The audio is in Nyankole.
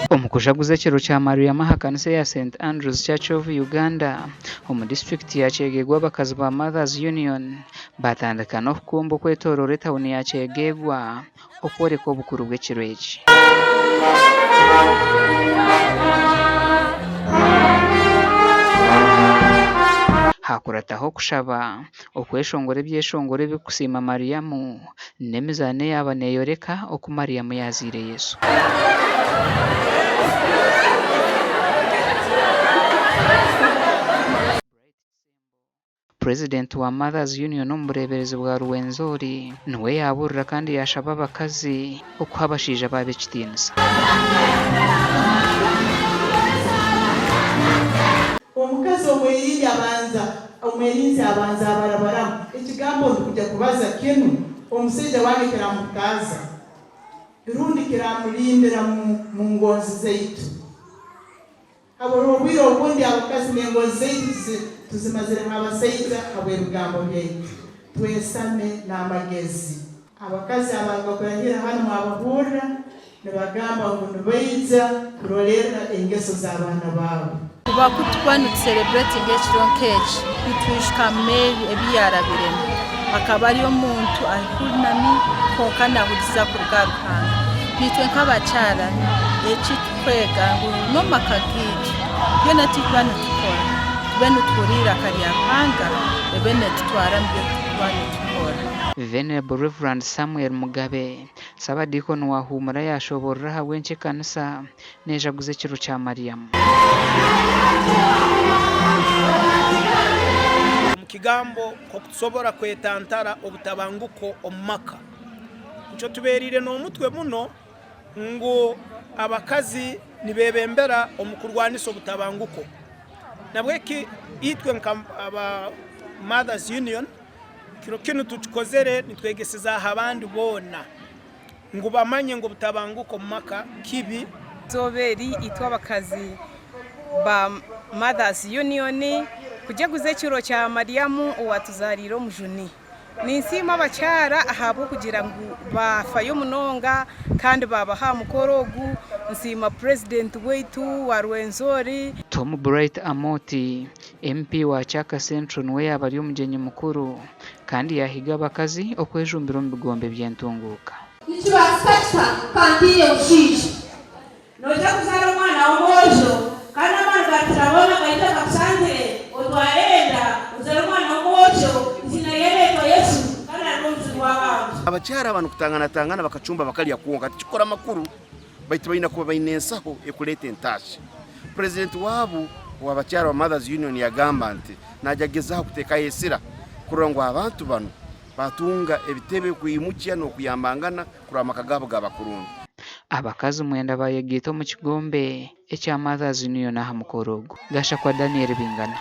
Omu kujaguza ekiro kya Mariamu aha kanisa eya St Andrews Church of Uganda omu disiturikiti ya Kyegegwa abakazi ba Mothers Union baatandika n'okukumba okwetooroora etawuni ya Kyegegwa okworeka obukuru bw'ekiro eki. Haakurataho okushaba, okweshongora ebyeshongoro ebirikusiima Mariamu, n'emizaano eyaaba neeyoreka oku Mariamu yaazaire Yesu. Purezidenti wa Mothers Union omu bureeberezi bwa Ruwenzori niwe yaaburira kandi yaashaba abakazi okuha abashaija baabo ekitiinisa. Omukazi omwerindi abanza omwerinzi abanza abarabaramu ekigambo ndikugya kubaza kinu omusaija wange kiramuhutaaza rundi kiramulindira mu ngonzi zaitu. Habw'obwire obundi abakazi n'engonzi zaitu tuzimazire nk'abasaija habw'ebigambo byaitu. Twesame n'amagezi. Abakazi abaruga kurahira hanu mwabahurra nibagamba ngu nibaija kurolerra engeso z'abaana baabo. Kuba ku tukuba nitusereburetinga ekiro nk'eki, nitwijuka Mary ebi yaarabiremu. Akaba ari omuntu ahunami kwonka naahurikiza kuruga ahari Ruhanga. Naitwe nk'abakyara, eki Kwega ngu n'omu maka gaitu byona ebi turikuba nitukora tube nituhurira eiraka rya Ruhanga ebe neetutwara omu bi turikuba nitukora. Venerable Rev. Samuel Mugabe, Ssabadiikoni wa Huumura yaashoboorora ahabw'enki ekanisa neejaguza ekiro kya Mariamu. Omu kigambo nk'oku tusobora kwetantara obutabanguko omu maka. Nikyo tubereire n'omutwe muno ngu abakazi nibebembera omu kurwanisa obutabanguko. Nabweki itwe nka aba Mothers Union kiro kinu tukikozere nitwegesezaho abandi boona ngu bamanye ngu obutabanguko omu maka kibi. Izooba eri itwe abakazi ba Mothers Union kujaguza ekiro kya Mariamu owatuzariire omujuni. Ninsiima abakyara ahabw'okugira ngu baafayo munonga kandi baabaho aha mukoro ogu. Nsiima purezidenti waitu wa Rwenzori. Tom Bright Amooti, MP wa Kyaka Central niwe yaaba ari omugyenyi mukuru kandi yaahiga abakazi okwejumbira omu bigombe by'entunguuka. Nikibaasika kita ka ntiine mushaija? Noija kuzaara omwana w'omwojo, kandi amaani ga Rukiraboona gaije gakushangire, otware enda, ozaare omwana w'omwojo, eiziina rye aryetwa Yesu, kandi ariba Omujuni w'abantu. Abakyara aba nikutanganatangana bakacumba bakarya kwonka tikikora makuru baitu baine kuba baine ensaho ekureta entaasya. Purezidenti waabo owa bakyara ba Mothers Union yagamba nti naija kugezaho kutekaho esira kurora ngu abantu banu batunga ebitebe kwimukya n'okuyambangana kurora amaka gaabo gaba kurungi. Abakazi mwenda bayegaita omu kigombe ekya Mothers Union aha mukoro ogu. Gashakwa Daniel Bingana.